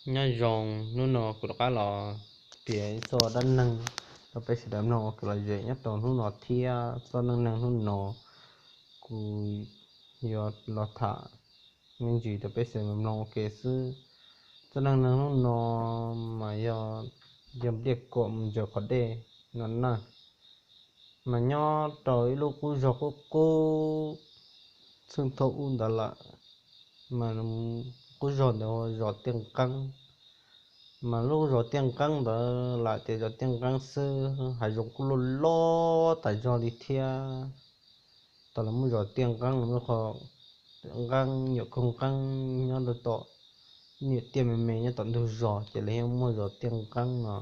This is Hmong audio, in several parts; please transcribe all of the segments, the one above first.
Nyob zoo, hnub no kuv rov qab los piav ib txoj dab neeg rau peb sawv daws mloog ua kev lom zem nyob rau hnub no thiab. Txoj dab neeg hnub no kuv yuav los tham me ntsis rau peb sawv daws mloog ua ke xwb. Txoj dab neeg hnub no mas yog yawg Npliaj Kuam mus ntsaws qhov dej no na. Mas nyob rau ib lub qub zos qub qub txheej thaum ub ntawd lawm, mas qub zos ntawd hu ua zos Tiaj Nqeeb. Mas lub zos Tiaj Nqeeb ntawd lam tias zos Tiaj Nqeeb xwb, hav zoov kuj loj loj tas zog li thiab. Thaum lawv muaj zos Tiaj Nqeeb, lawv muaj qhov nqeeb, nyuam kaug nqeeb nyob rau tom, nyuam tiaj me me nyob tom ntug zos, ces lawv yeej muaj zos Tiaj Nqeeb no.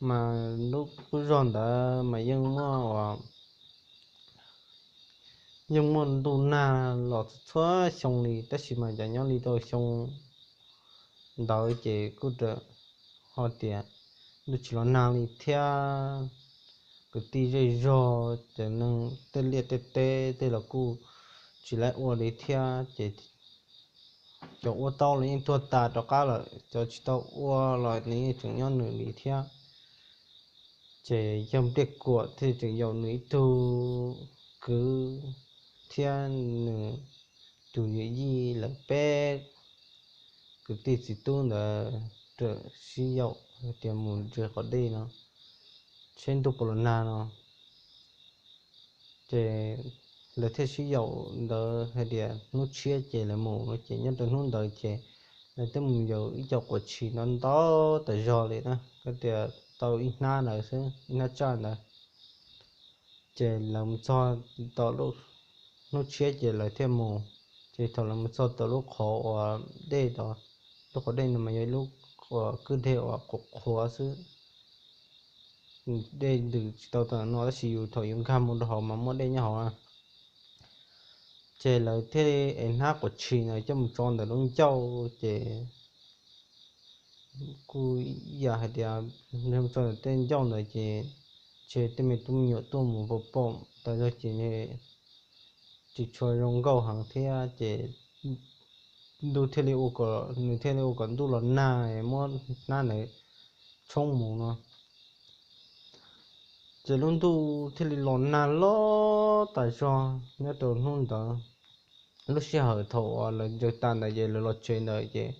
Mas lub qub zos ntawd mas yeej muaj ua yeej muaj ntuj nag los txhua xyoo li, tab sis mas cas nyob li rau xyoo ntawd ces kuj ho tias ntuj tsis los nag li thiab. Kwv tij zej zog cov neeg tej liaj tej teb tej los kuj tsis laib ua li thiab, ces cov ua tau los yeej tuag tas rov qab lawm, cov tsis tau ua los nws yeej tseem nyob nws li thiab. Ces yawg Npliaj Kuam thiaj tseem yaum nws ib tug kwv thiab nws tus yawm yij lawv peb kwv tij txiv tub ntawd raws sib yaum tias mus ntsaws qhov dej no, seb ntuj puas los nag no. Ces lawv thiaj sib yaum ntawd hais tias hnub tshiab ces lawv mus no. Ces nyob rau hnub ntawd ces lawv twb mus yaws ib co quav tshis ntau ntau tas zog li na, koj tias tau ib hnab ntawd xwb, ib hnab tsaj ntawd. Ces lawv mus txog tom lub, hnub tshiab ces lawv thiaj mus. Ces thaum lawv mus txog tom lub qhov uas dej, lub qhov dej no mas yog ib lub uas kwj deg uas qhuav qhuav xwb, dej ntws tsis tau tam no, tab sis yus thaum yus nkag mus rau hauv mas muaj dej nyob hauv na. Ces lawv thiaj li ev hnab quav tshis ntawd coj mus tso ntawm lub ncauj, ces kuj yam hais tias mus tso ntawm tej ncauj ntawd ces ntshe tej me tub me nyuam tuaj mus pom pom tas zog ces tsis tshua zoo nkauj heev thiab. Ces ntuj thiaj li ua kom, nws thiaj li ua kom ntuj los nag, muab hnab ntawd tshoob mus no. Ces lub ntuj thiaj li los nag loj tas zog nyob rau hnub ntawd. Lub sij hawm thaum uas lawv ntsaws tas ntawd ces lawv los tsev ntawd ces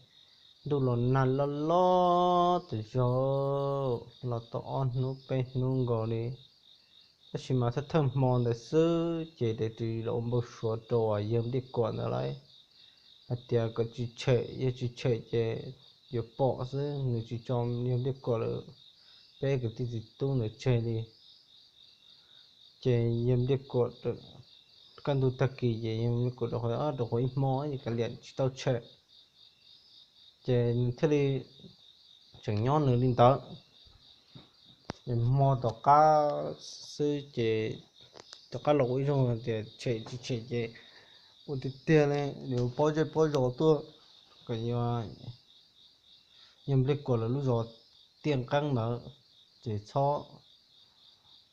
ntuj los nag loj loj tas zog, los tau ob hnub peb hnub nkaus li. Tab sis mas thawj thawj hmo ntawd xwb ces tes ris los ua npau suav rau uas yawg Npliaj Kuam ntawd lawm, hais tias kom tsis tshem, yog tsis tshem ces yuav pom xwb, nws tsis tso yawg Npliaj Kuam lawv peb kwv tij txiv tub ntawd tseg li. Ces yawg Npliaj Kuam, kaj ntug tag kis ces yawg Npliaj Kuam rau qhov, rau qhov ib hmo es kav liam tsis tau tshem, ces nws thiaj li tseem nyob nws li ntawd. Ces hmo tom qab xwb ces tom qab los ua ib zaug tias tshem tsis tshem ces ua tiag tiag li, nws ua pob zej pob zos tuaj kom yog yawg Npliaj Kuam lawv lub zos Tiaj Nqeeb ntawd, ces txhob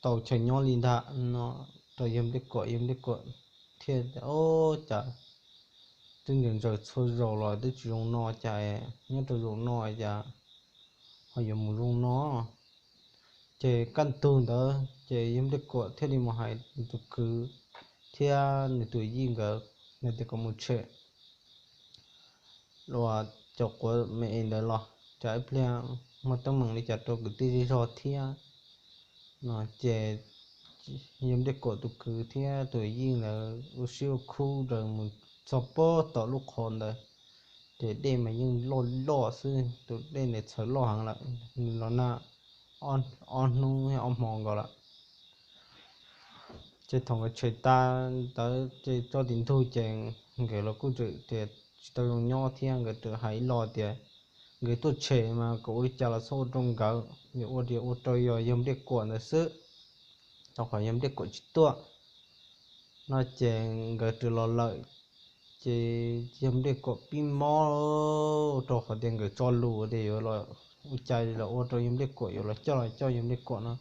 tau chaw nyob li ntag no rau yawg Npliaj Kuam. Yawg Npliaj Kuam thiaj tias, Ub, cas twb ntsaws ntsaws txhua zaus los twb tsis zoo no, cas nyob rau zaum no cas ho yuav mus zoo no? Ces kaj ntug ntawd ces yawg Npliaj Kuam thiaj li mus hais tus kwv thiab nws tus yij nkawd hais tias kom mus tshem los cov quav me es ntawd los, cas ib pliag muaj teeb meem li cas rau kwv tij zej zog thiab no. Ces yawg Npliaj Kuam tus kwv thiab tus yij ntawd ua siab ua khub raws mus txog pob tom lub qhov ntawd, ces dej mas yeej loj loj xwb, tus dej ntawd txhawv loj heev lawm, nws los nag ob hnub ob hmo nkaus lawm. Ces thaum nkawd tshem tas ntawd ces txog tim ntug ces nkawd los kuj tseem tias tsis tau zoo nyob thiab, nkawd tseem hais ib lo tias nkawd tuaj tshem mas kom ua li cas los txhob ua rau nkawd, yuav ua tias ua rau yog yawg Npliaj Kuam ntawd xwb, rau qhov yawg Npliaj Kuam tsis tuaj no. Ces nkawd tseem los lawm, ces yawg Npliaj Kuam pib mob, rau qhov tias nkawd tso lus tias yuav los ua cas los ua rau yawg Npliaj Kuam, yuav los coj los coj yawg Npliaj Kuam no.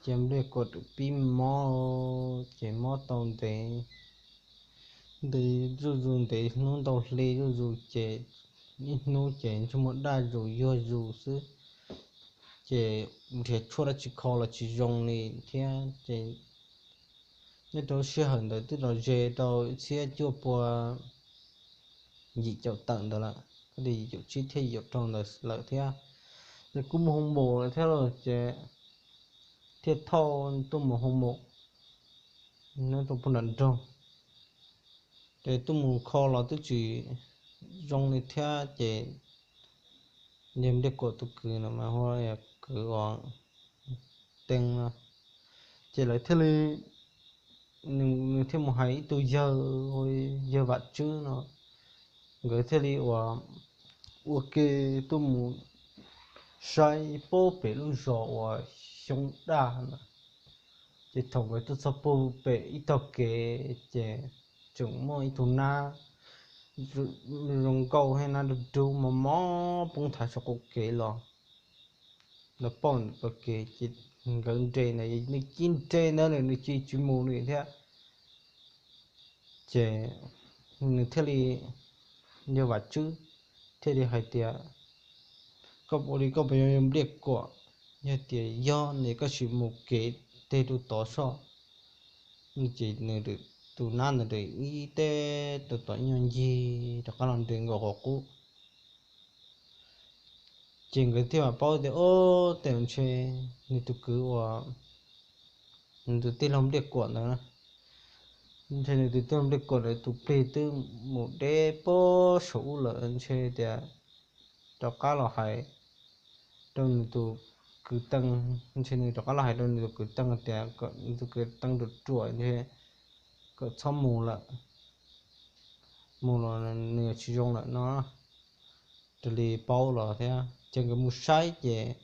Ces yawg Npliaj Kuam tseem pib mob, ces mob tau ntev, ntev zuj zus, ntev hnub ntau hli zuj zus ces ib hnub ces ntsej muag daj zus yuag zus xwb, ces nrhiav tshuaj dab tsi kho los tsis zoo li thiab ces nyob rau sij hawm ntawd twb los ze rau ib txhiab cuaj pua yim caum tawm ntawd lawm, thiaj li yim caum tsib thiab yim caum rau ntawd lawm thiab. Ces kuj mus hoo mum lawm thiab los ces thiaj thauj tuaj mus hoo mum nyob rau puag nram nroog. Ces tuaj mus kho los twb tsis zoo li thiab ces yawg Npliaj Kuam tus kwv no mas hu ua kwv uas Teeb no, ces lawv thiaj li, nws thiaj mus hais ib tug yawg, yawg Vam Tswb no, nkawd thiaj li ua, ua ke tuaj mus saib puag pem lub zos uas Xyoob Daj na. Ces thaum nkawd tuaj txog puag pem ib tog kev ces tseem muaj ib tug nab zoo nkauj thiab nab dub dub mos mos poob nthav saum qaum kev los, los pom ntawm tog kev ces nkawd nres ntawd, nws cia nres ntawd nws cia tsis mus li thiab. Ces nws thiaj li, yawg Vam Tswb thiaj li hais tias, koj ua li koj puas yog yawg Npliaj Kuam? Yog tias yog no koj sim mus kev teg rau tod soj. Ces nws, tus nab ntawd ib teb rau tom ib nyuag ncig rov qab los nres nkaus qhov qub. Ces nkawd thiaj mam paub tias, o, tej zaum ntshe nws tus kwv uas, nws tus tij laug Npliaj Kuam ntawd, ntshe nws tus tij laug Npliaj Kuam ntawd tus plig twb mus deb puag saum ub lawm, ntshe tias rov qab los hais rau nws tus kwv Teeb, ntshe nws rov qab los hais rau nws tus kwv Teeb tias kom nws tus kwv Teeb ruam ruam ntshe kom txhob mus lawm, mus los nws tsis zoo lawm no, raws li paub los thiab. Ces nkawd mus saib ces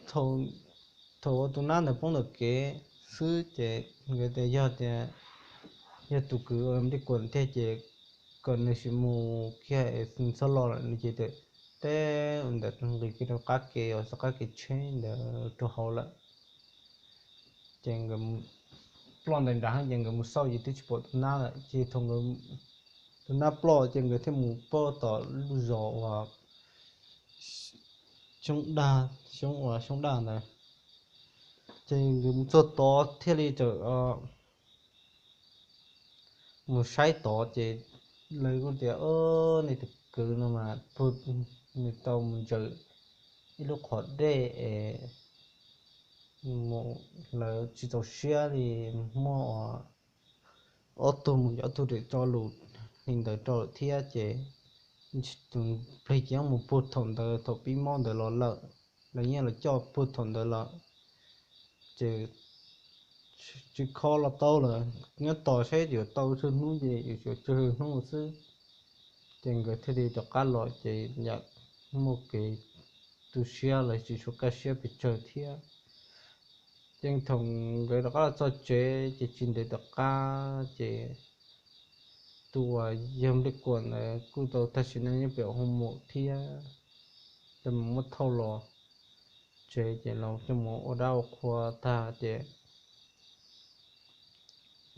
thaum ua tus nab ntawd poob ntawm kev xwb ces nkawd tias yog tias yog tus kwv ua Npliaj Kuam thiab ces kom nws sim mus kiag es txhob los lawm no ces teb ntawd nqis kiag rau qab kev uas txoj qab kev tsheb ntawd rau hauv lawm. Ces nkawd ploj ntawd nrad ces nkawd mus xauj ces twb tsis pom tus nab lawm ces thaum tus nab ploj ces nkawd thiaj mus pab tom lub zos uas Xyoob Daj, Xyoob uas Xyoob Daj ntawd. Ces nkawd mus txog tod thiaj li tawm mus saib tod ces lawv kuj tias, nej tus kwv no mas nws tau mus ntsaws ib lub qhov dej es mus lawv tsis txaus siab li, muaj ob tug mus cov tug ram tso lus li ntawd rau lawm thiab ces tus plig ces yeej mus puag thaum ntawd thaum pib mob ntawd los lawm, lawv yeej los coj puag thaum ntawd lawm ces tsis kho los tau lawm, nyob tos saib yuav tau tsawg hnub ces yuav tsawg hnub xwb. Ces nkawd thiaj li rov qab los ces yam muaj kev tu siab los tsis suav kaj siab pes tsawg thiab. Ces thaum nkawd rov qab los txog tsev ces tsis ntev tom qab ces tus uas yawg Npliaj Kuam ntawd kuj tau tag sim neej nyob pem hoo mum thiab, ces mus muab thauj los tsev ces los coj mus ua dab ua qhua tag ces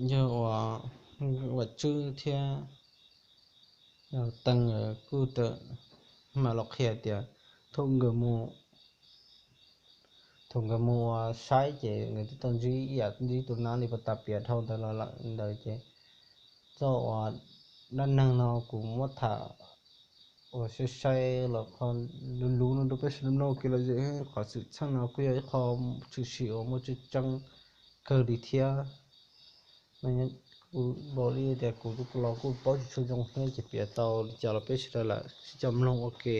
yawg uas Vam Tswb thiab Teeb kuj tawm mam los qhia tias thaum nkawd mus, thaum nkawd mus ua saib ces nkawd twb tau ntsib ib yam ntsib tus nab li pas tas piav dhau ntawd los lawm ntawd ces txoj uas dab neeg no kuv muab tham uas saib saib los qhov luv luv no rau peb sawv daws mloog ua ke los zem, qhov xwm txheej no kuj yog ib qho tshwm sim uas muaj tseeb tseeb kawg li thiab. Kuv npaum li tias kuv los kuj paub tsis tshua zoo thiab ces piav tau li cas los peb sawv daws lam sib coj mloog ua ke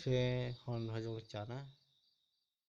seb ho zoo li cas na.